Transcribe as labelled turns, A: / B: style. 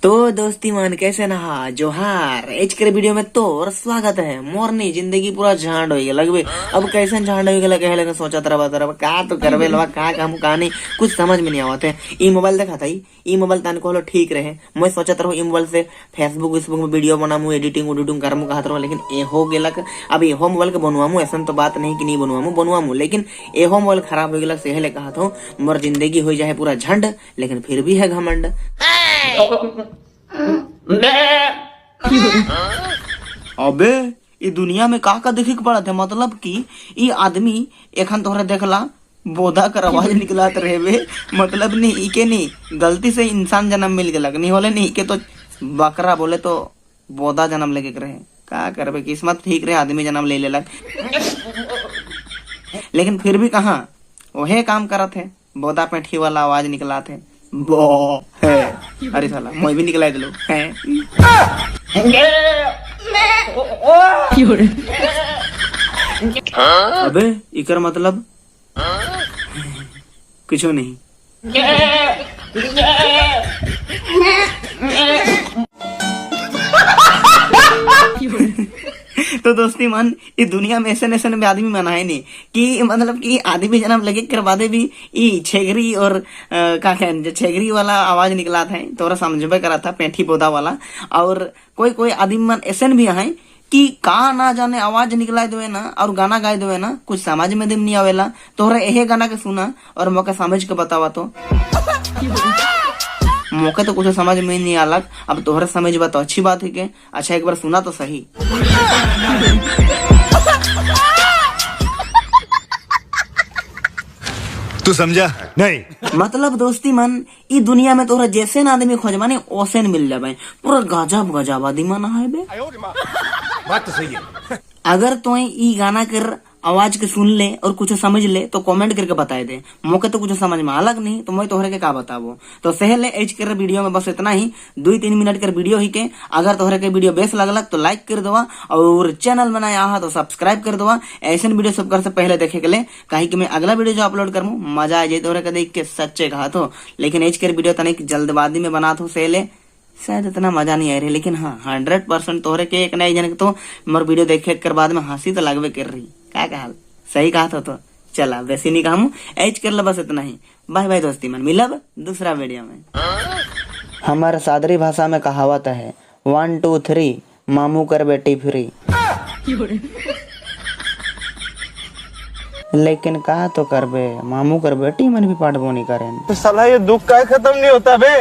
A: तो दोस्ती मान कैसे नहा जोहार, एच के वीडियो में तोर स्वागत है। मोरनी जिंदगी पूरा झांड हो गया लगबे। अब कैसे झांड हो गया कहे लगे सोचा तरह तरह का तो करबे लवा का काम का नहीं कुछ समझ में नहीं आवत है। ई मोबाइल देखा था ई मोबाइल तान को ठीक रहे, मैं सोचत रहूं ई मोबाइल से फेसबुक वेसबुक में वीडियो बनामू एडिटिंग उडिटिंग करमू कहत रहूं, लेकिन ए हो गेलक। अब एहो मोबाइल के बनवामू ऐसा तो बात नहीं कि नहीं बनवामू, बनवामू, लेकिन एहो मोबाइल खराब हो गेलक से ले कहत हूं मोर जिंदगी हो जाए पूरा झंड, लेकिन फिर भी है घमंड। अबे ये दुनिया में का का देखे के पड़त है, मतलब कि ये आदमी एखन तोहरा देखला बोधा कर आवाज निकलात रहे, मतलब नहीं इके नहीं गलती से इंसान जन्म मिल गलक नहीं होले नहीं के तो बकरा बोले तो बोधा जन्म लेके रहे। का करबे किस्मत ठीक रहे आदमी जन्म ले लेलक, लेकिन फिर भी कहाँ वहे काम करत है, बोधा पेठी वाला आवाज निकलात है बो है। अरे साला मैं भी निकला दिलो है। अबे इकर मतलब कुछ नहीं। तो दोस्ती मन इस दुनिया में ऐसे ऐसे में आदमी मना है नहीं कि मतलब कि आदमी जन्म लगे कर बादे भी ई छेगरी और का कहें छेगरी वाला आवाज निकला था तोरा समझबे करा था पेठी पौधा वाला। और कोई कोई आदमी मन ऐसे भी है कि का ना जाने आवाज निकला देवे ना और गाना गाए देवे ना कुछ समझ में नहीं आवेला। तोरा यही गाना के सुना और मौका समझ के बतावा तो मौका तो कुछ समझ में नहीं आलक। अब तोहरा समझ बा तो अच्छी बात है के अच्छा एक बार सुना तो सही।
B: तू समझा नहीं?
A: मतलब दोस्ती मन ई दुनिया में तोहरा जैसे ना आदमी खोजबा नहीं ओसे मिल जाबे, पूरा गजब गजब आदमी मन है बे।
B: बात तो सही है।
A: अगर तो ई गाना कर आवाज के सुन ले और कुछ समझ ले तो कमेंट करके बताए दे, मौके तो कुछ समझ में अलग नहीं तो मैं तोहरे के का बताबो। तो सहले एच कर वीडियो में बस इतना ही, 2-3 मिनट कर वीडियो ही के। अगर तोहरे के वीडियो बेस लगलक तो लाइक कर दवा और चैनल बनाया हा तो सब्सक्राइब कर दवा ऐसे वीडियो सब कर से पहले देखे के लिए, काहे कि मैं अगला वीडियो जो अपलोड करूँ मजा आ जाए तोहरे के देख के सच्चे कहा तो। लेकिन एच कर वीडियो तनिक जल्दबाजी में बना तो सहले शायद इतना मजा नहीं आ रही, लेकिन हाँ 100% तोहरे के एक नए जन के तो मोर वीडियो देखे कर बाद में हंसी तो लगबे कर रही। क्या कहा सही कहा था तो चला वैसे नहीं कहा एच कर ला बस इतना ही। बाय बाय दोस्ती मन, मिलब दूसरा वीडियो में। हमारे सादरी भाषा में कहावत है 1 2 3 मामू कर बेटी फ्री। लेकिन कहा तो करबे मामू कर बेटी मन भी पाठबो नहीं करें
C: तो साला ये दुख का खत्म नहीं होता बे।